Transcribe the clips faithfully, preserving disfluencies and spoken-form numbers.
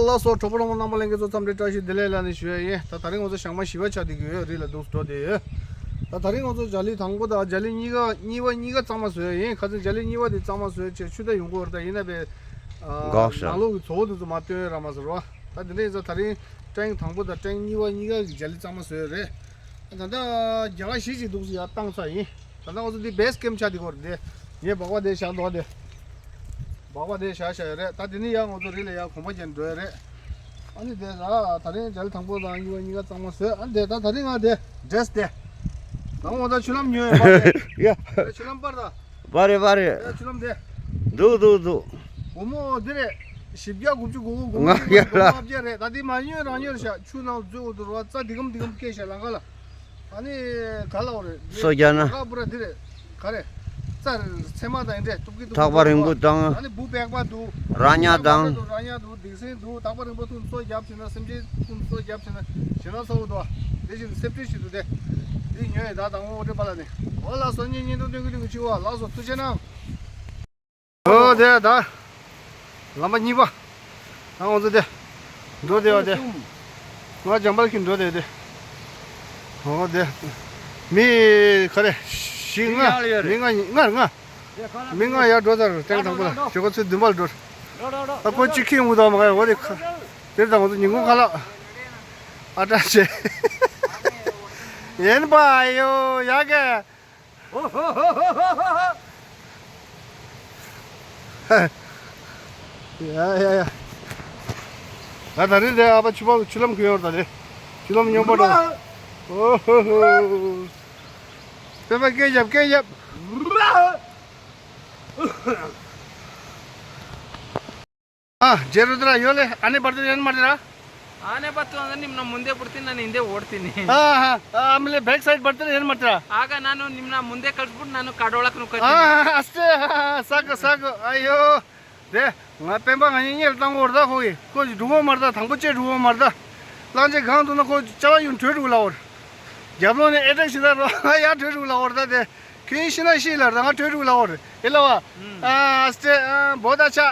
ལགས་སོ། གྲོགས་པོ་རོང་པོ་རྣམ་པ་ལྷན་རྒྱས་ཚོ་འཚམས་འདྲི་བཀྲ་ཤིས་བདེ་ལེགས་ལ་ནི་ཞུ་ཡ་ཡིན། ད་ད་རིང་ང་ཚོ་ཞག་མ་བཞི་པ་ཆགས་བསྡད་ཀྱི་ཡོད། རི་ལ་འདུག་འགྲོ་བསྡད་ཡོད། ད་ད་རིང་ང་ཚོ་འཇའ་ལུས་དང་པོ་དང་འཇའ་ལུས་གཉིས་ཀ་གཉིས་པ་གཉིས་ཀ་གཙང་མ་བཟོས་ཡ་ཡིན། ཁ་སང་འཇའ་ལུས་གཉིས་པ་དེ་གཙང་མ་བཟོས་བྱས་ཆུ་ཟླ་ཡོང་གི་ཡོད་རེད། ད་ཡིན་ན་བས་འགག་ཤག་ནང་ལོགས་ཀྱི་བཙོག་པ་དེ་ཚོ་མར་བཏོན་ཡོད་ར་མ་ཟེར་བ། ད་དེ་འདྲ་ཡིན་ཙང་ད་རིང་ཀྲེང་དང་པོ་དང་ཀྲེང་གཉིས་པ་གཉིས་ཀ་གི་འཇའ་ལུས་གཙང་མ་བཟོས་ཡོད་རེད། ད་ལྟ་རྒྱ་གར་གཞིས་ཅིག་འདུག་ཟེར་ཡ་བཏང་ཚར་ཡིན། ད་ལྟ་ང་ཚོ་འདི་བེས་ཀེམ་ཆགས་འདི་སྐོར་འདི། ངས་སྦག་སྦག་དེ་བཞག་འདུག་དེ། སྦག་སྦག་དེ་བཞག་བཞག་ཡོད་རེད། ད་དེ་ནས་ཡར་ང་ཚོ་རི་ལ་ཡར་གོམ་པ་རྒྱག་འགྲོ་ཡ་རེད། ཨ་ནི་དེ་ལ་ད་རིང་འཇའ་ལུས་དང་པོ་དང་གཉིས་པ་གཉིས་ཀ་གཙང་མ་བཟོས། ཨ་ནི་དེ་ད་ད་རིང་ང་དེ་ཌེ་རེ་སི་དེ། ད་ང་ཚོ་ཆུ་ལྷམ་ཉོས་ཡོད་པ་དེ། ཡ། ཆུ་ལྷམ་པར་ད། པར་རེད་པར་རེད། ཡ་ཆུ་ལྷམ་དེ། འདུག་འདུག་འདུག་སྒོར་མོ་འདི་རེད། བཞི་བརྒྱ་དགུ་བཅུ་གོ་གོ་སྒོར་མོ་ང་ཡ་ལ། ལྔ་བརྒྱ་རེད། ད་འདི་མ་ཉོས་རང་ཉོས་ཤག་ཆུ་ནང་འཛུལ་འོ་དུ་ར་བ་རྩྭ་འདི་གམ་འདི་གམ་སྐྱེས་ཤག་ལང་ཀ་ལ། ཨ་ནི་ག་ལ་འོ་རེད། སོ་རྒྱ་ན། ལང་ཀ་པུ་ར་འདི་རེད། ག་རེད། རྩྭ་རེད། ཚེར་མ་དང་འདྲེ་གཏུབ་ཀི་གཏུབ་ཀི། ཐག་པ་རིང་པོ་དང་། ཨ་ནི་འབུ་པེག་པ་འདུག་ར་ཉ་དང་། ར་ཉ་འདུག་སྡིག་སྲིན་འདུག་རྟག་པ་རིང་པོ་ཐུག་སོ་རྒྱབ་བྱས་ན་སེམས་ཅན་ཐུག་སོ་རྒྱབ་བྱས་ན་ཞེ་ན་ཚ་བོ་འདུག་དེ་བཞིན་སེབ་ཏི་ཞིག་འདུག་སྟེ། འདི་ཉོས་ཡོད། ད་དང་པོ་འོ་དེ་པ་ལ་ནི། འོ་ལགས་སོ། ངའི་བརྙན་ཐུང་སྟོན་གི་ལུས་ཀྱི་ཆུ་བ་ལགས་སོ། ཐུགས་རྗེ་གནང་། འོ་དེ་ད། ལམ་པ་གཉིས་པ། ད་ང་ཚོ་དེ། འགྲོ་བསྡད་པ་དེ། ང་འཇམ་དཔལ་གྱིས་འགྲོ་བསྡད་དེ། འོ་དེ། མི་ག་རེ། བཞི་ལྔ། མི་ལྔ་ལྔ་ལྔ། མི་ལྔ་ཡར་འགྲོ་ཚར། ཀྲེང་དང་པོ་ལ་ཞོགས་པ་ཚོད་བདུན་པ་ལ་འགྲོ། ད་ཁོ་གཅིག་ཁྱིམ་འུ་དང་མ་ག་འོ་དེ་ཁ། དེར་དང་ང་ཚོ་ཉིན་གུང་ཁ་ལག་ཨ་ཏྲ་ཆེ། ཡན་པ་ཡོ་ཡ་ག་ཡ་ཡ་ཡ། ད་ད་རེས་དེ་ཨ་ཕ་ཆུ་བ་ཆུ་ལམ་གུ་ཡོར་ད་རེད། ཆུ་ལམ་སྙོམས་པ་འགྲོ། ཨོ་ཧོ་ཧོ། པེ་པ་སྐད་རྒྱབ་སྐད་རྒྱབ། ཨ་ཇེ་རུ་དྲ་ཡོད་ལེ། ཨ་ནེ་བར་དུ་ཡན་མར་དྲ། आने पर तो अंदर निम्न मुंदे पुरती ना निंदे ओढ़ती नहीं। हाँ हाँ। आ, हमले बैक साइड बढ़ते हैं, मत रहा। आगा नानो निम्न मुंदे कल्सपुर नानो काडोला कनु करती। हाँ हाँ, अस्ते। हाँ हाँ, सक सक। आयो। दे। ང་སྤེན་པ་ང་གཉིས་གཉེར་བཏང་གོ་ར་ད་ཁོ་གི་ཁོ་འགྲོ་གོ་མ་ར་ད། དང་པོ་ཅེ་འགྲོ་གོ་མ་ར་ད། གླང་ཆེན་གང་དུ་ན་ཁོ་ཅ་བ་ཡུན་བྲོས་འགྲོ་ལ་འོར། རྒྱབ་ལོག་ནས་ཨེ་ཊེག་ཞིག་ད་རོ་ང་ཡར་བྲོས་འགྲོ་ལ་འོར་ད་དེ། ཁྱོད་ཤི་ན་ཤི་ལ་ར་ང་བྲོས་འགྲོ་ལ་འོར། ཨེ་ལ་བ། ཨ་སྟེ་ཨ་བོ་ད་ཆ།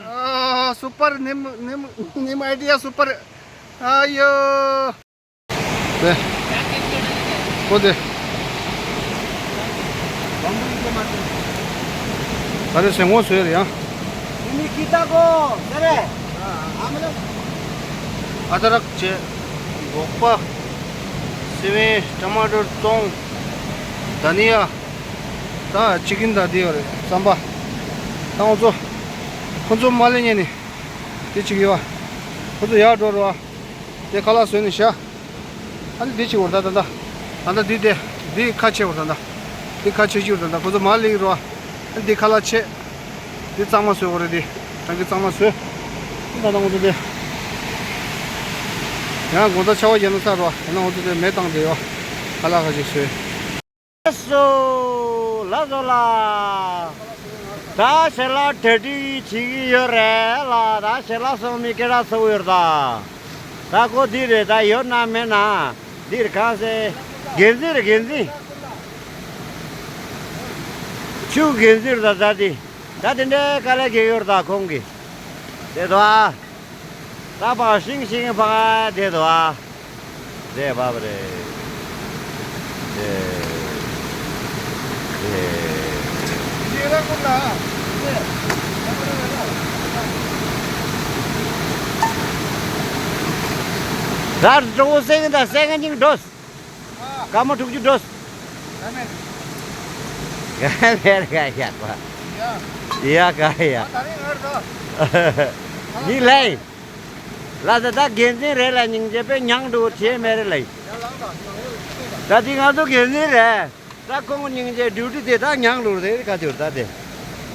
ཨ་སུ་པར་ནིམ་ནིམ་ནིམ་ཨའི་ཌི་ཡ་སུ་པར། ཨ་ཡོ། དེ། ཁོ་དེ། ད་རེས་ཟེ་ངོ་བཟོས་རེད་ཡང་། ཨ་ད་རག་བྱས། སྒོག་པ། སི་པན། ཊ་མ་ཊར། ཙོང་། དྷ་ནི་ཡ། ད་ཅི་ཀིན་ད་དེ་ཡོད་རེད་རྩམ་པ། ད་ང་ཚོ། ཁོ་ཚོ་མ་ལེ་ཉན་ནི། དེ་ཅིག་ཡོད་པ། ཁོ་ཚོ་ཡར་འགྲོ་རོགས་ཨ། དེ་ཁ་ལག་བཟོས་ནས་བཞག་ཨ་ནི་འདི་ཅིག་འོར་ད་ད་ད། ད་ད་འདི་དེ། འདི་ཁ་ཕྱེ་འོར་ད་ད། འདི་ཁ་ཕྱེ་ཅིག་འོར་ད་ད། ཁོ་ཚོ་མ་ལེགས་རོགས་ཨ། འདི་ཁ་ལག་ཕྱེ། འདི་གཙང་མ་བཟོས་འོ་རེད་འདི། རང་གི་གཙང་མ་བཟོས། ད་ད་ང་ཚོ་དེ། ཡང་དགོང་དག་ཆར་པ་བརྒྱབ་ན་ཚར་རོགས། ཡང་ན་ང་ཚོ་དེ་མེ་བཏང་བསྡད་ཡོད། ཁ་ལག་ཁ་ཅིག་བཟོས། སོ། ལགས་སོ་ལགས། ད་ཞལ་ལག་གྲ་སྒྲིག་བྱེད་ཀྱི་ཡོད་རེད་ལགས། ད་ཞལ་ལག་སོང་མི་སྐད་གྲགས་ཚ་བོ་ཡོད་ད། ད་ཁོ་འདི་རེད། ད་ཡོད་ན་མེད་ན། འདིར་གང་ཟེ། འགན་འཛིན་རེད་འགན་འཛིན། ཆུ་འགན་འཛིན་རེད་ད་ད་འདི། ད་དེ་འདྲའི་དཀའ་ལས་རྒྱག་ཡོད་རེད་ད་ཁོང་གིས། དེ་དོ་ཨ། ད་ཕར་ཤིང་ཤིང་ཕར་དེ་དོ་ཨ། རེད་བབ་རེད། རེད། རེད། ད་གྲོགས་པོ་སེང་གེ་དང་སེང་གེ་གཉིས་འགྲོ། སྐར་མ་དྲུག་ཅུ་འགྲོ། ཡ་ག་ཡ་ག། ཡ་ག་ཡ། ཡིན་ལེ། ལ་ད་ད་འགན་འཛིན་རེད་ལ་སྙིང་རྗེ་པས་མྱང་འགྲོ་བྱེད་མེད་རེད་ལེ། ད་དེ་ང་ཚོ་འགན་འཛིན་རེད། ད་ཁོང་སྙིང་རྗེ་ཌིའུ་ཊི་དེ་ད་མྱང་འགྲོ་རེད་ག་དུར་ད་དེ།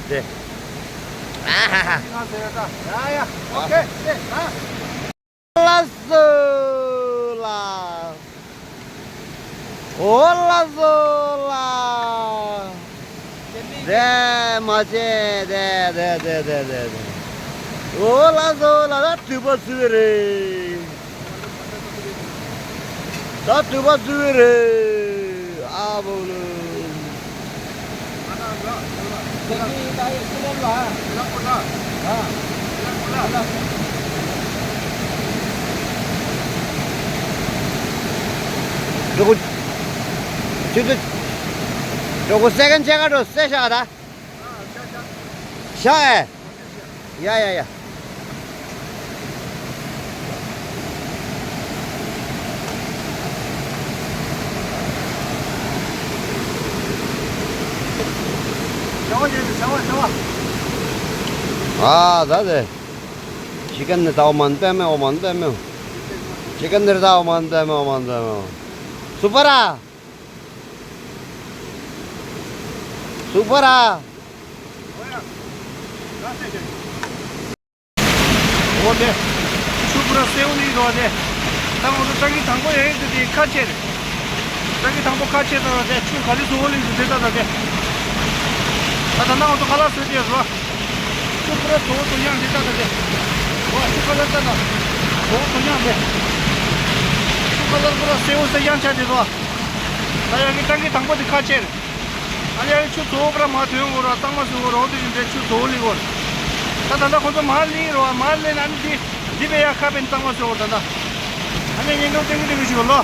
དེ། ཨ་ཧ་ཧ། ཡ་ཡ། ཨོ་ཁེ། ལགས་སོ་ལགས། འོ་ལགས་སོ་ལགས། དེ་མ་བྱེད་དེ་དེ་དེ་དེ་དེ། འོ་ལགས་སོ་ལགས། ད་དུས་པ་ཚུད་རེད། ད་དུས་པ་ཚུད་རེད། ཨ་བོ་ལོ། ཆུ་ཚོད། ཆུ་ཚོད། གྲོགས་པོ་སེ་ཀན་ཆེ་ག་འགྲོ་སེ་ཤ་ད། ཤ་ཨེ། ཡ་ཡ་ཡ། ཨ་ད་དེ། ཅི་ཀན་ནི་ད་འོ་མ་འདི་པད་མེ་འོ་མ་འདི་པད་མེ། ཅི་ཀན་ནི་ད་འོ་མ་འདི་པད་མེ་འོ་མ་འདི་པད་མེ། སུ་པར་ཨ། སུ་པར་ཨ། འོ་དེ། ཆུ་པུ་ར་སེའུ་ལི་རོ་དེ། ད་ང་ཚོ་ཏང་གི་དང་པོ་ཡང་དེ་དེ་ཁ་ཕྱེ་རེད། ཏང་གི་དང་པོ་ཁ་ཕྱེ་ད་དེ་ཆུ་ག་ལི་བཟོ་ལི་དེ་ད་དེ། ད་ད་ན་ང་ཚོ་ཁ་ལག་བཟོས་དེ་རོ། ཆུ་པུ་ར་དོ་དོ་ཡང་དེ་ད་དེ། རོ་ཆུ་ཁ་ལར་ད་ད། དོ་དོ་ཡང་དེ། ཆུ་ཁ་ལར་པུ་ར་སེའུ་སེ་ཡང་ཆ་དེ་རོ། ད་ཡང་གི་ཏང་གི་དང་པོ་དེ་ཁ་ཕྱེ་རེད། ཨ་ལེ་ཨ་ལེ་ཆུ་ཚོ་བོ་ར་མ་ཐོན་གོ་ར་གཙང་མ་བཟོ་གོ་ར་འོ་དེ་བཞིན་དེ་ཆུ་ཚོ་བོ་ལི་གོ་ར། ད་ད་ལྟ་ཁོ་ཚོ་མར་ལིང་རོ་མར་ལེན་ཨ་ནི་འདི་འདི་བས་ཡ་ཁ་བན་གཙང་མ་བཟོ་གོ་ད་ད། ཨ་ནི་ཉིན་གྲོགས་ཏིང་གི་ཏིང་གི་ཞུ་ལོ།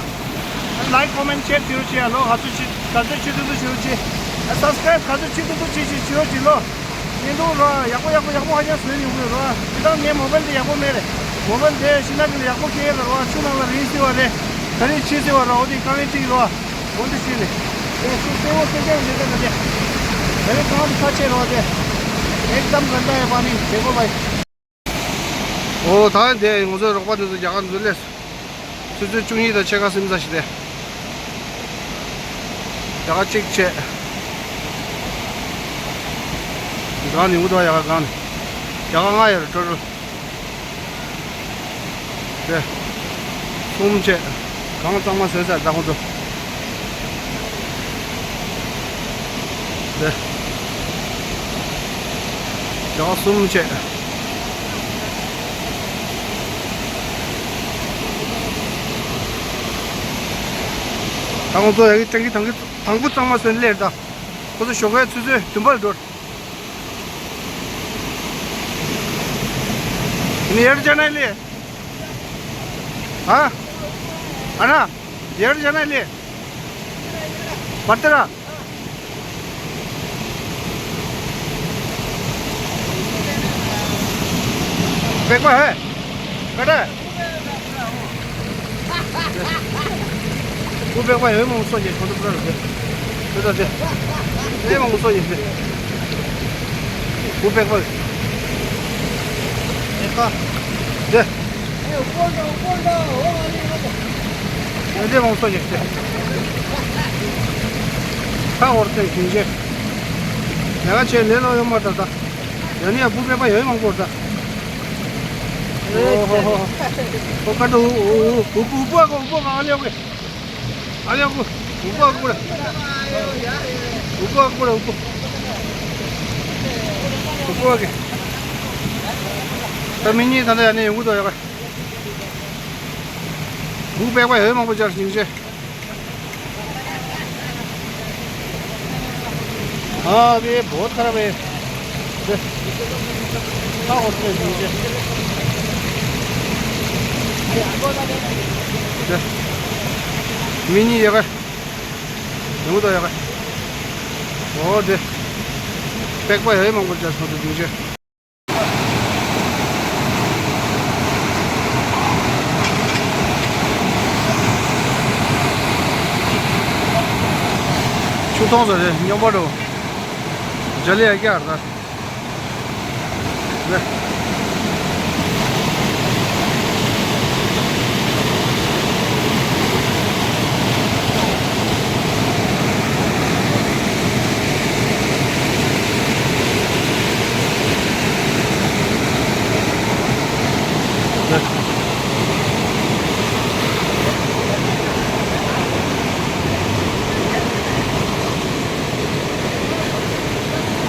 ལའིག་ཀོ་མེན་ཤེར་བྱེད་རོགས་བྱེད་ཡ་ལོ། ག་ཚོད་ཆེ་ག་ཚོད་ཆེ་ཏུ་ཏུ་ཞུ་རོགས་བྱེད། ཨ་སབ་སི་ཀ་རའིབ་ག་ཚོད་ཆེ་ཏུ་ཏུ་ཆེ་ཆེ་ཞུ་རོགས་བྱེད་ལོ། ཉིན་གྲོགས་རོ་ཡག་པོ་ཡག་པོ་ཡག་པོ་ཧ་ཅང་བཟོས་ཡོང་གི་རོ། དེ་དང་ངའི་མོ་བལ་དེ་ཡག་པོ་མེད་རེད། མོ་བལ་དེ་ཤི་ན་གི་ལ་ཡག་པོ་སྐྱེ་ཡ་ལ་རོ་ཆུ་ནང་ལ་རིལ་སི་བ་རེད། ད་རིལ་ཆི་སི་བ་རོ་འོ་དེ་དཀའ་ངལ་ཅིག་རོ། འོ་འདི་ཞིག་ནས། དེ་སུ་སེ་བོ་སེ་ཅང་འདི་ལྟ་ན་དེ། དེ་རིང་གང་དུ་ཁ་ཕྱེ་རོགས་དེ། ཨེག་དམ་རན་ད་ཡ་པ་ནི་དེ་གོ་བའི། འོ་ད་དེ་ང་ཚོའི་རོགས་པ་འདི་ཚོ་རྒྱ་གར་འཛུལ་ལས། ཆུ་ཚོད་བཅུ་གཉིས་དང་ཕྱེད་ཀ་ཟིན་ཚར་ཞིག་དེ། རྒྱ་གར་གཅིག་བྱས། གང་ནས་འུ་ཐོག་རྒྱ་གར་གང་ནས། རྒྱ་གར་ལྔ་ཡོད་རེད་ཀྲོ་ཀྲོ། དེ། གསུམ་བྱས། གང་གཙང་མ་བཟོས་ཚར་ད་ཁོང་ཚོ། དེ། ཡང་གསུམ་བྱས། ད་ཁོང་ཚོ་ཡ་གི་ཏང་གི་དང་གི་དང་པོ་གཙང་མ་བཟོས་ནས་སླེབས་ད། ཁོང་ཚོ་ཞོགས་ཀའི་ཆུ་ཚོད་བདུན་པར་འགྲོ། ཡར་ཅ་ན་ལེ། ཨ། ཨ་ན། ཡར་ཅ་ན་ལེ། བར་ཏི་ར། པེག་པ་ཧེ། ཀ་ཏ། ཀུ་པེག་པ་ཡོད་མང་སོ་ཡེ་ཁོང་ཚོ་པུ་ར་རུ་ཏེ། ཏེ་ཏ་ཏེ། ཡོད་མང་སོ་ཡེ་ཏེ། ཀུ་པེག་པ། ཏེ་ཀ། ཏེ། ཡོད་མང་སོ་ཡེ་ཏེ། ཁ་འོར་ཏེ་གིན་ཅེ། ཡ་ཆེ་ལེ་ལོ་ཡོད་མ་ཏ་ཏ། ཡ་ནི་ཡ་ཀུ་པེག་པ་ཡོད་མང་པོ་ཏ། ཨོ་ཧོ་ཧོ། ཨོ་ཀ་ཏོ་ཨུ་ཨུ་ཨུ་ཨུ་པུ་ཨུ་པུ་ཨ་ཀོ་ཨུ་པུ་ཨ་ཀོ་ཨ་ལེ་ཨོ་ཀེ། ཨ་ལེ་ཨོ་ཀེ། ཨུ་པུ་ཨ་ཀོ་ཨུ་པུ་ཨ་ཀོ་ཨུ་པུ། ཨུ་པུ་ཨ་ཀེ། ད་མི་གཉིས་ད་ལྟ་ཡ་ནས་ཡོང་གི་འདུག་ཡ་ཀ། ཨུ་པེག་པ་ཡོད་མང་པོ་ཅར་སྙིང་རྗེ། ཨ་ཝེ་བོད་ཁར་ཝེ། ད་ཧོར་ཚོས་ཡིན་ཏེ། མི་གཉིས་ཡ་ག་ཡོང་དོ་ཡ་ག་ཨོ་དེ། པེག་པ་ཡོད་མང་པོ་ཅར་སོང་དུ་སྙིང་རྗེ། ཆུ་གཏོང་ས་རེད་སྙོམས་པ་འགྲོ། འཇའ་ལི་ཡ་ཀྱ་ར་ད། ལེ།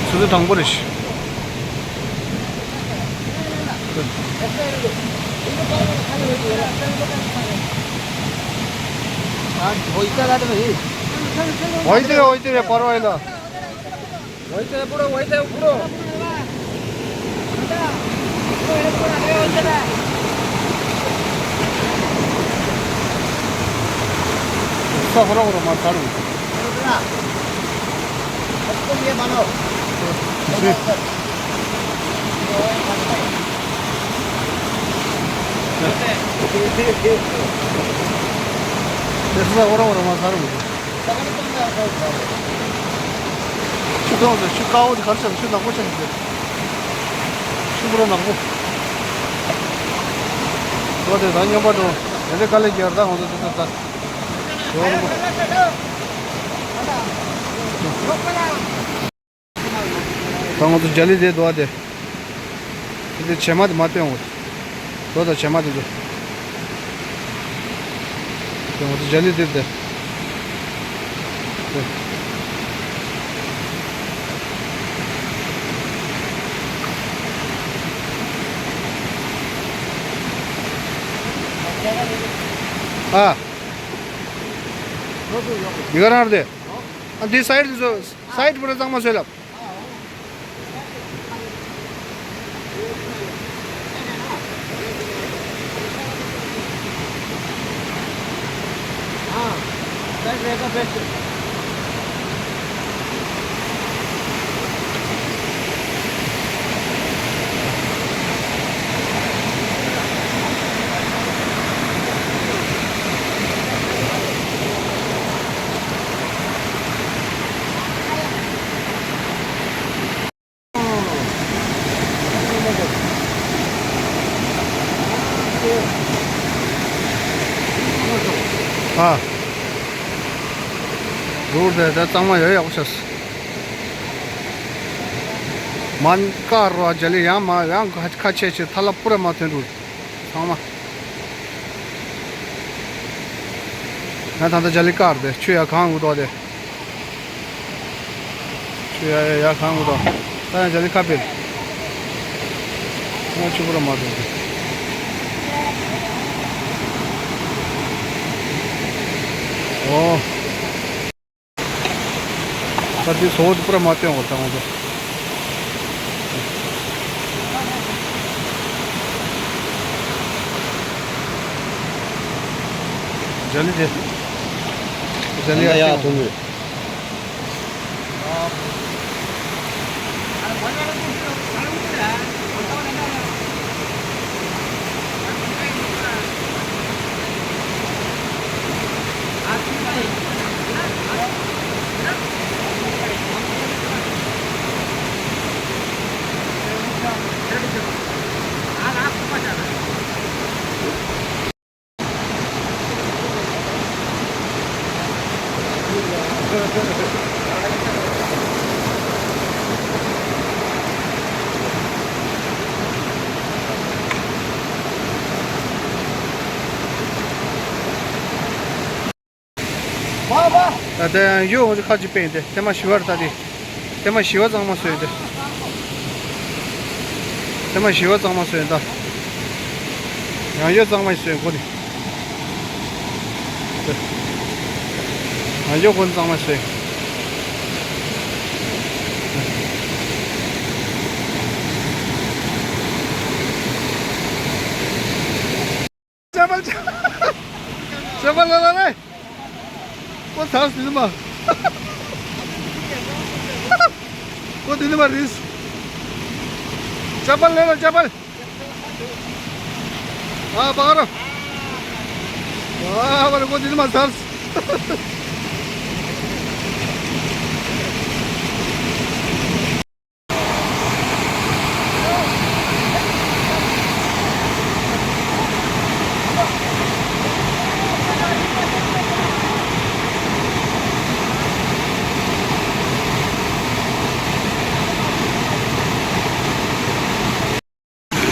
ཆུ་ཚོད་དང་པོ་རེད། वही तो है, वही तो है, परवाह ना। वही तो है, पूरा वही तो है, पूरा। ཧོ་ར་ཧོ་ར་མ་ཚར་འོང་། དེ་ས་ཧོ་ར་ཧོ་ར་མ་ཚར་འོང་། ཆུ་དོང་དུ་ཆུ་དཀར་པོ་དེ་ག་རེ་བྱས་ན་ཆུ་ནག་པོ་ཆགས་ཀྱི་འདུག་ཆུ་བུར་ནག་པོ། འགྲོ་དེ་ད་སྨྱོན་པ་འགྲོ། དེ་ཚེ་དཀའ་ལས་རྒྱག་ད་ང་ཚོ་དེ་ཚོ་ད། ད་ང་ཚོ་རྒྱ་ལི་དེ་འདུག་ཨ་དེ། དེ་བྱེ་མ་དེ་མ་སྟོན་འོ། དོ་དང་བྱེ་མ་དེ་ཚོ། དེ་ང་ཚོ་རྒྱ་ལི་དེ་དེ། དེ། ཨ། འདི་ག་རང་རེད། ཨ་འདི་སའིཌ་དེ་ཚོ་སའིཌ་པུ་ར་གཙང་མ་བཟོས་ལབ། ཨ། རུ་དེ་ད་གཙང་མ་ཡོད་ཡག་པོ་ཤག་མ་ཀ་རུ་རྒྱ་ལི་ཡང་མ་ཡང་ཁ་ཁ་ཆེ་ཆེ་ཐ་ལ་པུ་ར་མ་ཐོན་འདུག་ཚང་མ། ང་ད་ལྟ་རྒྱ་ལི་ཀར་དེ་ཆུ་ཡར་གང་འུ་ཐོག་དེ། ཆུ་ཡར་ཡར་ཡར་གང་འུ་ཐོག་ད་ཡང་རྒྱ་ལི་ཁ་ཕེབས། ང་ཆུ་བུར་མ་འདུག་དེ། ཨོ། ད་དེ་བཟོ་བོ་དེ་པུ་ར་མ་སྟོན་འོ་ད་ང་ཚོ། རྒྱ་ལི་དེ། རྒྱ་ལི་ཡར་ཡར་སྟོན་འོ། ད་ལྟ་ཡང་ཡོད་འོང་ཅི་ཁ་ཅིག་པས་ཏེ་ཐེངས་མ་བཞི་བར་ད་དེ། ཐེངས་མ་བཞི་བ་གཙང་མ་བཟོས་ཏེ། ཐེངས་མ་བཞི་བ་གཙང་མ་བཟོས་ད། ཡང་ཡོད་གཙང་མ་བཟོས་གོ་ནི། ཡང་ཡོད་གོ་ནི་གཙང་མ་བཟོས། ཅ་པལ་ཅ། ཅ་པལ་ལ་ལ་ལ། ཁོ་ཚར་སྲིད་མ། ཁོ་དེ་ནི་མ་རིས། ཅ་པལ་ལ་ལ་ཅ་པལ། ཨ་པ་ར། ཨ་པ་ར་ཁོ་དེ་ནི་མ་ཚར།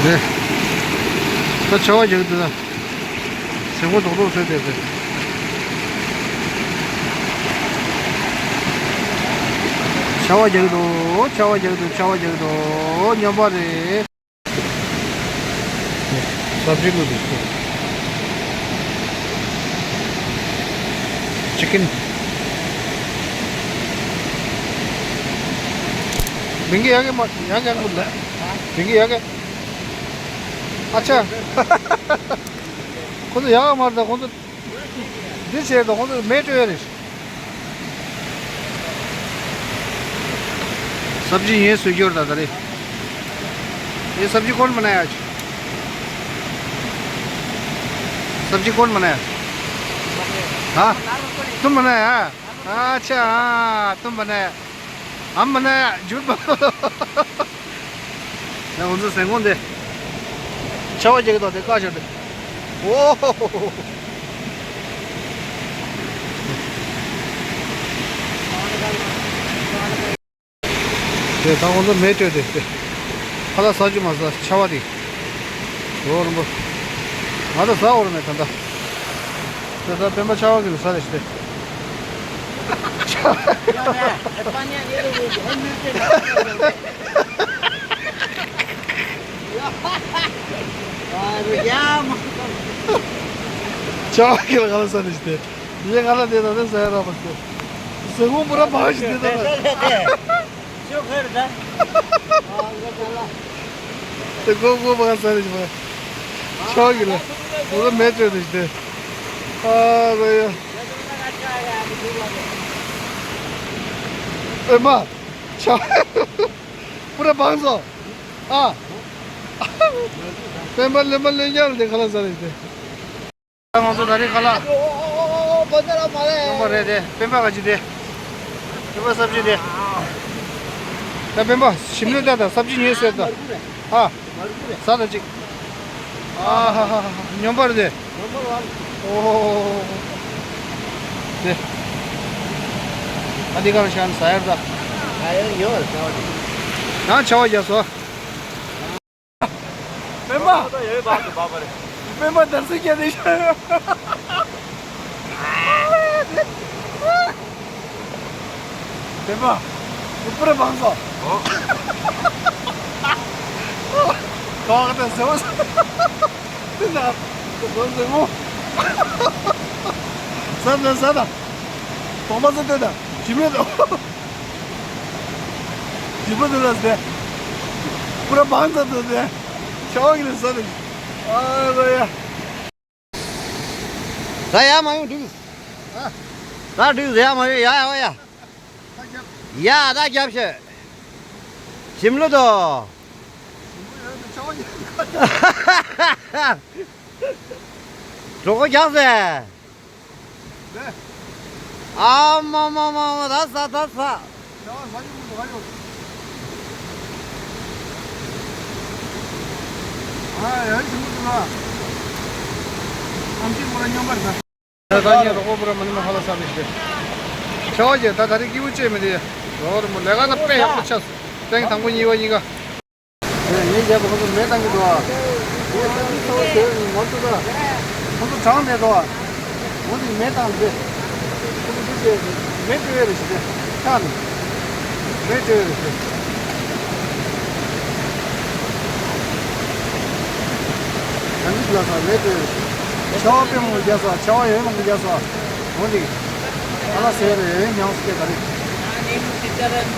རེད། ད་ཆར་པ་རྒྱག་གི་འདུག་ད། ཟེ་མགོ་རྡོག་རྡོག་བཟོས་བསྡད་པས། ཆར་པ་རྒྱག་གི་འདུག་ཆར་པ་རྒྱག་གི་འདུག་ཆར་པ་རྒྱག་གི་འདུག་སྨྱོན་པ་རེད། སབ་ཇི་བླུགས་འདུག་ཅི་ཀིན། མིང་གི་ཡག་གི་མ་ཡག་གི་ཡག་གི་མ་རེད། མིང་གི་ཡག་གི། ཨ་ཆ། ཁོ་ཚོ་ཡག་གི་མ་རེད་ད་ཁོ་ཚོ། འདི་བྱས་དང་ཁོང་ཚོ་མེ་སྤྲོད་ཡ་རེད། सब्जी ये स्विगी और दादा रे। ये सब्जी कौन बनाया आज? सब्जी कौन बनाया? हाँ, तुम बनाया? अच्छा, हाँ, तुम बनाया। हम बनाया, झूठ बोलो। ཡང་ང་ཚོ་ཟན་གོང་དེ། ཆར་པ་རྒྱག་གི་འདུག་དེ་བཀག་བཞག་དེ། ཨོ། དེ་ད་ང་ཚོ་མེ་སྤྲོད་དེ་དེ། ཁ་ལག་ཟ་རྒྱུ་མ་ཟ་ཆར་པ་དེ། ལོ་རིང་པོ། ང་ཚོ་ཟ་འོར་མེད་ད་ལྟ། དེ་ད་སྤེན་པ་ཆར་པ་གི་ཟ་རེ་ཞིག་དེ། ཆར་པ་གི་ལ་ག་ལ་ཟ་རེ་ཞིག་དེ། ཡེ་ང་ལ་དེ་ད་དེ་ཟ་ཡ་ར་མ་ཟ། ཟ་ཁུང་པུ་ར་བག་ཞིག་དེ་ད་ད། དེ་གོ་གོ་བག་ཟ་རེ་ཞིག་མ། ཆར་པ་གི་ལ། ང་ལ་མེ་སྤྲོད་རེ་ཞིག་དེ། ཨ་ར་ཡ། ཨེ་མ། ཆར་པ། པུ་ར་བང་སོ། ཨ། སྤེན་པ་ལེན་པ་ལེན་རྒྱག་ལ་དེ་ཁ་ལག་ཟ་རེ་དེ། ང་ཚོ་ད་རེས་ཁ་ལག་སྤེན་པ་རེད་དེ། སྤེན་པ་ག་ཅི་དེ། སྤེན་པ་སབ་ཇི་དེ། ད་སྤེན་པ་ཞིམ་ལོས་ད་ད་སབ་ཇི་ཉོས་ཟེར་ད། ཨ། ཟ་ད་ཅིག་ཨ་ཧ་ཧ་ཧ། སྨྱོན་པ་རེད་དེ། ཨོ། དེ། ཨ་འདི་ག་རུ་ཤང་ཟ་ཡར་ད། ཡང་ཆར་པ་རྒྱག་སོ། སྤེན་པ། སྤེན་པ་འདར་སིག་རྒྱག་དེ་ཤ། སྤེན་པ། ནུ་པུ་ར་བང་སོ། ཨོ། གང་ག་ད་ཟེར་བ་ཟེར། དེ་ན་ཟོ་ཟེར་མོ། ཟ་ད་ཟ་ད། གོང་མ་ཟ་ལྟོས་ད། ཞིམ་རེད་དོ། ཞིམ་པོ་འདུག་ལ་ཟེར། པུ་ར་བང་ཟ་ལྟོས་ཟེར། ཆར་པ་གི་ལ་ཟ་ལ། ཨ་རོ་ཡ། ད་ཡར་མ་ཡོང་འགྲིག་ཨ། ད་འགྲིག་ཡར་མ་ཡོང་ཡ་ཡ་ཡ། ད་རྒྱབ། ཡ་ད་རྒྱབ་ཤ། ཞིམ་ལོ་དོ། ཞིམ་པོ་ཡོད་དོ་ཆར་པ་ཡོད། གྲོད་ཁོག་རྒྱགས་ཟེ། ཨ་མ་མ་མ་མ། ད་ཟ་ད་ཟ། ཆར་པ་ཟ་རྒྱུ་མི་འདུག་ཨ་ཡོ། ཨ་ཡ་ཞིམ་པོ་འདུག་ཨ། ཨམ་ཆི་མོ་ར་སྨྱོན་པར་ཟ། ད་ད་ངས་རོགས་པ་པུ་ར་མ་ནི་མ་ཧ་ལ་ས་རེ་ཞིག་རེད། ཆར་པ་ཅན་ད་ད་རེས་སྐྱིད་པོ་བྱས་མི་དེ། རོགས་རོགས་མོ་ལས་ཀ་ན་དཔེ་ཡག་པོ་ཆགས་སོང་། ཐེངས་དང་པོ་གཉིས་པ་གཉིས་ཀ་ངས་བརྒྱབ་པ་ཁོ་ཚོ་མེ་བཏང་གི་འདུག་ཨ། ངས་ས་ཆུ་ཚ་བོ་ཟེར་ནས་ངོ་ཚ་ད། ཁོ་ཚོ་གྲང་མེད་འདུག་ཨ། ངོ་ཚ་མེ་བཏང་སྟེ། ཁོ་ཚོ་འདི་བྱས་མེ་སྤྲོད་ཡས་རེད་ཞེས་ཏེ། ཆག་ནས་མེ་སྤྲོད་ཡས་རེད་ཞེས། ད་འདི་ལ་ས་མེ་སྤྲོད་ཡས་རེད་ཞེས། ཆར་པ་དཔེ་མང་པོ་བརྒྱབ་སོང་། ཆར་པ་ཡོད་མང་པོ་བརྒྱབ་སོང་། འོ་འདི། ཨ་ལ་ཟེར་རེད་ཉང་སྐད་ད་རེད།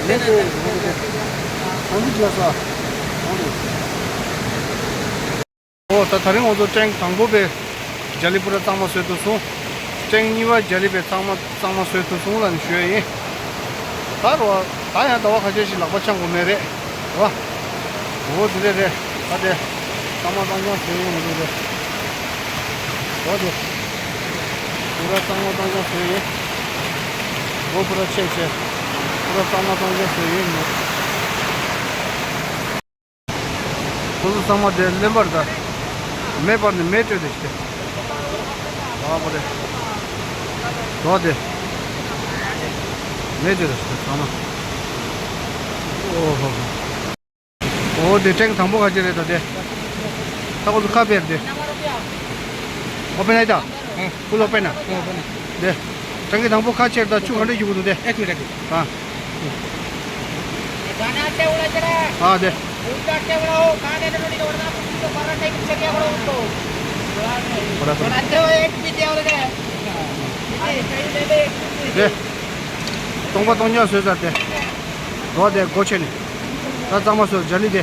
མེ་སྤྲོད་ཡས་རེད་ཞེས་ཏེ། ད་འདི་ལ་ས། འོ་འདི། ཨོ་ད་ད་རིང་ང་ཚོ་ཐེངས་དང་པོ་པའི་རྒྱ་ལི་པུ་ར་གཙང་མ་བཟོས་ཐུབ་སོང་། ཐེངས་གཉིས་པ་རྒྱ་ལི་པའི་གཙང་མ་གཙང་མ་བཟོས་ཐུབ་སོང་ལབ་ནས་ཞུ་ཡ་ཡིན། ད་རོ་ད་ཡང་ཟླ་བ་ཁ་ཤས་ཤིག་ལག་པ་འཆང་དགོས་མེད་རེད་རོ། འོ་དེ་རེད་རེད། ད་དེ་གཙང་མ་གཙང་རྐྱང་བཟོས་ཡོང་གི་འདུག་རེད། འོ་དེ་པུ་ར་གཙང་མ་གཙང་རྐྱང་བཟོས་ཡིན། འོ་པུ་ར་ཆེ་ཆེ། པུ་ར་གཙང་མ་གཙང་རྐྱང་བཟོས་ཡིན། ཁོ་ཚོ་ཚང་མ་དེ་ལེན་པར་ད། མེ་སྤར་ནས་མེ་སྤྲོད་དེ་ཞིག་དེ། ཨ་པོ་རེད། དོ་དེ། མེ་སྤྲོད་དེ་ཞིག་དེ་ཚང་མ། ཨོ་ཧོ་ཧོ། ཨོ་དེ་ཐེངས་དང་པོ་ཁ་ཅིག་རེད་ད་དེ། ད་ཁོ་ཚོ་ཁ་སྤེལ་དེ། ཨོ་པེན་ཨེ་ད། ཧུ་ལོ་པེ་ན། དེ། ཐེངས་དང་པོ་ཁ་ཕྱིར་ད་ཆུ་ག་འདྲ་རྒྱུག་གི་འདུག་དེ། ཨ། ཨ་དེ། དེ། སྟོང་པ་སྟོང་རྐྱང་བཟོས་ཚར་དེ། རོ་དེ་སྒོ་ཕྱེ་ནས། ད་གཙང་མ་བཟོས་རྒྱ་ལི་དེ།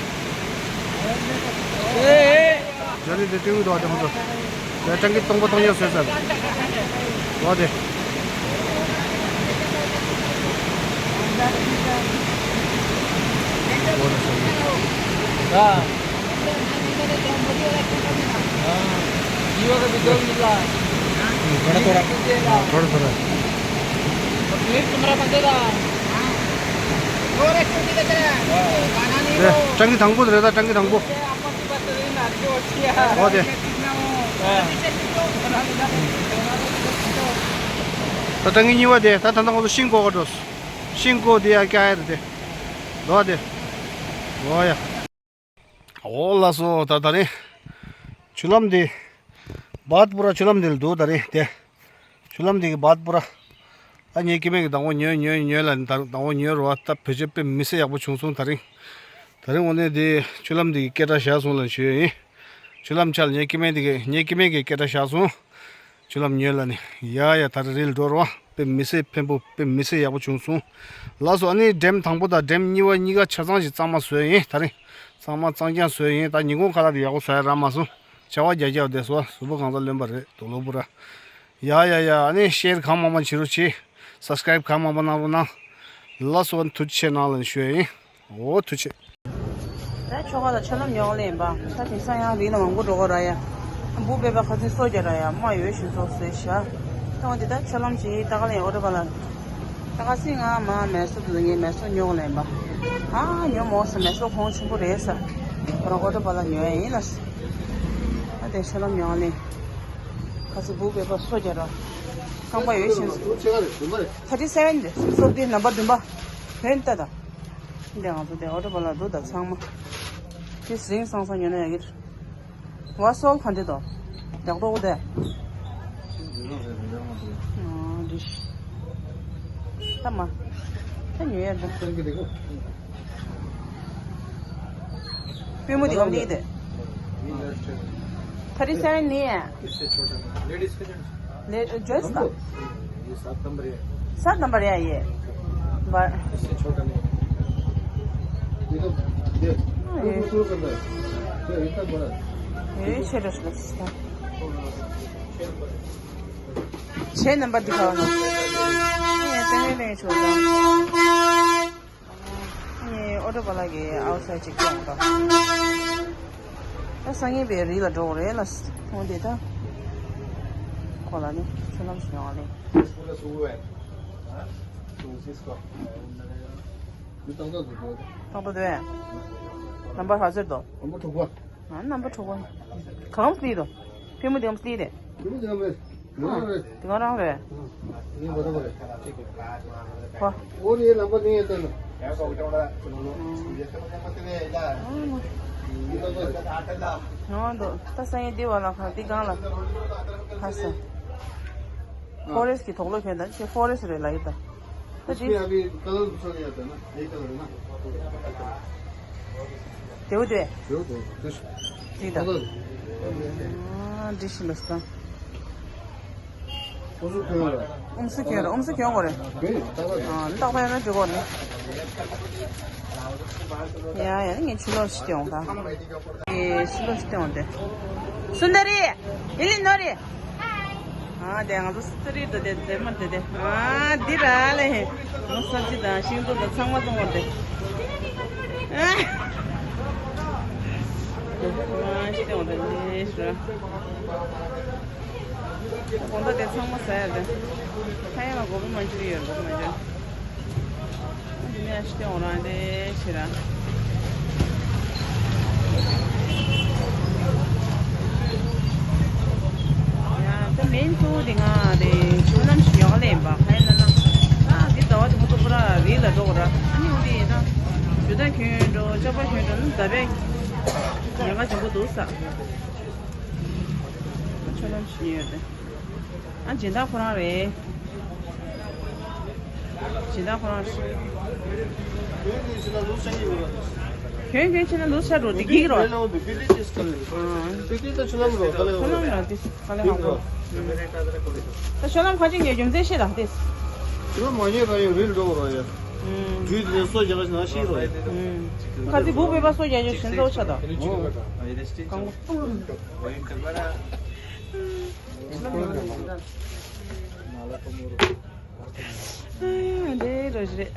རྒྱ་ལི་དེ་སྤྲེའུ་དོ་དེ་ཧོན་ཚོ། དེ་སྤྲང་གི་སྟོང་པ་སྟོང་རྐྱང་བཟོས་ཚར། ཨོ་དེ། थोड़ा थोड़ा। थोड़ा थोड़ा। ཀྲང་གི་དང་པོ་རེད་ད། ཀྲང་གི་དང་པོ། ཨོ་དེ། ད་ཀྲང་གི་གཉིས་པ་དེ་ད་ད་ལྟ་ང་ཚོ་ཤིང་བརྐོ་ག་འགྲོ། ཤིང་བརྐོ་དེ་ཡ་ཀ་ཡ་རེད་དེ། ལོ་དེ། ཨོ་ཡ། ཨོ་ལགས་སོ། ད་ད་རིང་ཆུ་ལམ་འདི་བཱད་པུ་ར་ཆུ་ལམ་འདི་ལ་འདུག་ད་རིང་དེ། ཆུ་ལམ་འདི་གི་བཱད་པུ་ར། ད་ངའི་སྐྱེ་དམན་གྱི་དང་པོ་ཉོས་ཉོས་ཉོས་ལ་ནི་ད་དང་པོ་ཉོས་རུ་བ་ད་བེད་སྤྱོད་དཔེ་མི་སྲིད་ཡག་པོ་བྱུང་སོང་ད་རིང་། ད་རིང་འོ་ནས་འདི་ཆུ་ལམ་འདི་གི་སྐད་གྲགས་བཞག་སོང་ལ་ཞུ་ཡ་ཡིན། ཆུ་ལམ་ཆ་ལ་ངའི་སྐྱེ་དམན་འདི་གི་ངའི་སྐྱེ་དམན་གྱི་སྐད་གྲགས་བཞག་སོང་། ཆུ་ལམ་ཉོས་ལ་ནི། ཡ་ཡ་ད་རེ་རེ་ལ་འགྲོ་རོགས། དཔེ་མི་སྲིད་ཕན་པོ་དཔེ་མི་སྲིད་ཡག་པོ་བྱུང་སོང་། ལགས་སོ། ཨ་ནི་འགྲེམ་དང་པོ་དང་འགྲེམ་གཉིས་པ་གཉིས་ཀ་ཆ་ཚང་ཞིག་གཙང་མ་བཟོས་ཡིན་ད་རིང་། གཙང་མ་གཙང་རྐྱང་བཟོས་ཡིན། ད་ཉིན་གུང་ཁ་ལག་དེ་ཡག་པོ་བཟོ་ཡ་རག་མ་སོང་། བྱ་བ་རྒྱ་རྒྱ་བསྡད་སོང་། གཟུགས་པོ་གང་ཚ་ལོན་པ་རེད་དོ་ལོ་བུ་ར། ཡ་ཡ་ཡ། ཨ་ནི་ཤེར་གང་མང་མང་བྱེད་རོགས་བྱེད། སབ་སི་ཀ་རེབ་གང་མང་མང་གནང་རོགས་གནང་། ལགས་སོ། ཐུགས་རྗེ་ཆེ་གནང་ལ་ནི་ཞུ་ཡ་ཡིན། འོ་ཐུགས་རྗེ་ཆེ། ད་ཆོ་ག་ལ་ཆ་ལམ་ཡོང་ལེ་ཡིན་པ། ད་དེང་སང་ཡང་རིགས་ལ་མང་པོ་འགྲོ་གི་ར་ཡ། འབུ་སྦལ་པ་ཁ་ཚིག་སོ་རྒྱ་ར་ཡ་མ་ཡོད་ཞུ་ཚོགས་ཟེར་ཤ། ད་འོ་དེ་ད་ཆོ་ལམ་ཅིག་ད་ག་ལེ་ཨོ་ཏོ་པ་ལ། ད་ག་སི་ང་མ་མེ་སོ་དུ་ངའི་མེ་སོ་ཉོ་གི་ལེ་ཡིན་པ། ཨ་ཉོ་མོ་ས་མེ་སོ་གོང་ཆེན་པོ་རེད་ས། ཁོ་རང་ཨོ་ཏོ་པ་ལ་ཉོ་ཡ་ཡིན་ལ། ད་དེ་ཆོ་ལམ་ཡོང་ལེ། ཁ་ཚིག་འབུ་སྦལ་པ་སོ་རྒྱ་ར། རྐང་པ་ཡོད་ཞུ། ཐར་ཊི་སེ་བེན་རེད། སོ་བདུན་ནམ་བར་བདུན་པ། བོན་ལྟ་དང་། འདི་ང་ཚོ་དེ་ཨོ་ཏོ་པ་ལ་འདུག་ད་ཚང་མ། དེ་ཟིང་སང་སང་ཉོ་ན་ཡག་གི་རེད། བ་སོལ་ག་འདྲ་འདུག་ཡག་འགྲོ་གི་དེ། ཨ་འདི་ཤི། ད་མ། ད་ཉོ་ཡ་འདུག་པུས་མོ་དེ་གམ་འདི་དེ། ཐར་ཊི་སེ་བེན་ནི། ले, ड्रेस का? ये सात नंबर है। सात नंबर है ये। बर- इससे छोटा नहीं है। ये तो, ये, हाँ, ये। ये तो इतना बड़ा। ये छह ड्रेस का सिस्टम। छह नंबर दिखाओ ना। ये तो नहीं, नहीं छोटा। ཨོ་ཏོ་པ་ལགས་ཀྱིས་ཨའུ་སའིད་ཅིག་སྐྱོང་དང་། ད་སང་ཉིན་པའི་རི་ལ་འགྲོ་དགོས་རེད་ལ། འོ་འདི་ད། ཁོ་ལ་ནི་ཆུ་ལམ་ཞིག་ཡོང་བ་ལེ། ཏག་ཏག་འདུག་ཏག་ཏག་འདུག་ནམ་བར་ག་ཚོད་འདུག་ནམ་བར་དྲུག་པ། ཨ། རྣམ་པ་གྲོགས་པོ། གང་སླེབས་འདུག་པུས་མོ་དེ་གང་སླེབས་རེད། དེ་གང་རང་རེད། དེ་གང་རང་རེད། ཨ། དེ་གང་རང་རེད། ཧོ། ཨོ་རེད། ལམ་པ་ནས་ཡོད་དེ་ན། ཨ། འདུག་ད་སང་ཉིན་འདི་བ་ལ་ཁ་འདི་གང་ལ། ཁ་ས། ཨ། ཕོ་རེ་སི་ཊི་གི་དོགས་སློང་ཁྱོད་ད་ཁྱེད་ཕོ་རེ་སི་ཊི་རེད་ལབ་ཡོད་ད། इसमें अभी कलर दूसरा नहीं आता ना, यही कलर है ना। तेरे को दे। तेरे को दे। दिस। ठीक है। कलर। हाँ, डिश में इसका। उमसु क्यों रहा? उमसु क्यों रहा? उमसु क्यों करे? नहीं, कलर। हाँ, नहीं तो अपने ना जुगाड़ नहीं। या, या, नहीं, छुलो स्टियों का। ये छुलो स्टियों दे। सुंदरी, इली नोरी। ཨ། དེ་ང་ཚོ་སི་ཏྲིཊ་དེ་དེ་མར་དེ་དེ། ཨ། འདི་ར་ལེ། ང་སབ་ཇི་དང་ཤིང་ཏོག་དང་ཚང་མ་བཙོང་བར་དེ། ཨ། ཨ། ཤི་དེ་འོང་དེ་ལེ་ཤི་ར། དགོང་དག་དེ་ཚང་མ་ཟ་ཡ་དེ། ཁ་ཡ་ལ་གོ་བི་མ་འཇུ་ཡོད། གོ་བི་མ་འཇུ། འདི་ནས་ཨ་ཤི་ཏེ་འོང་རང་དེ་ཕྱིར་ར། ཡ་ད་མེན་ཐུ་དེ་ང་དེ་ཆུ་ལམ་ཞིག་ཡོག་ལེན་པ་ཧའི་ན་ན། ཨ་འདི་ཟླ་བ་དེ་མོ་ཐུག་པ་ར་རི་ལ་འགྲོ་གོ་ར། ཨ་ནི་འོ་དེ་ཡིན་ན་ཞུ་ད་གྱོན་འགྲོ་ཅོ་པ་གྱོན་འགྲོ་ནི་ཟླ་བའི་ཉེན་ཁ་ཆེན་པོ་འདུག་ས། ཆུ་ལམ་ཞིག་ཡོད་དེ། ཨ་སྦྱིན་བདག་ཁོ་རང་རེད། སྦྱིན་བདག་ཁོ་རང་རེད། གྱོན་གྱོན་ཕྱིན་ན་ལུགས་ཆགས་འགྲོ་འདི་གིག་རོ། ཁོ་རང་ར་འདི་ག་ལེ་ཧང་གོ། ད་ཤོ་ལམ་ཁ་ཅིག་ཉོ་རྒྱུ་མཛེས་ཤེས་ར་དེ། ཁོ་རང་མ་ཉོས་ར་ཡོད་རིལ་འགྲོ་ར་ཡ། དུས་དེ་སོ་རྒྱག་ཞིག་ན་ཤེས་རོ་ཡ། ཁ་ཚིག་བུ་བེ་པ་སོ་རྒྱག་རྒྱུ་ཞིན་ཏོ་ཆ་ད། གང་གོ། འདི་རོ་རེད།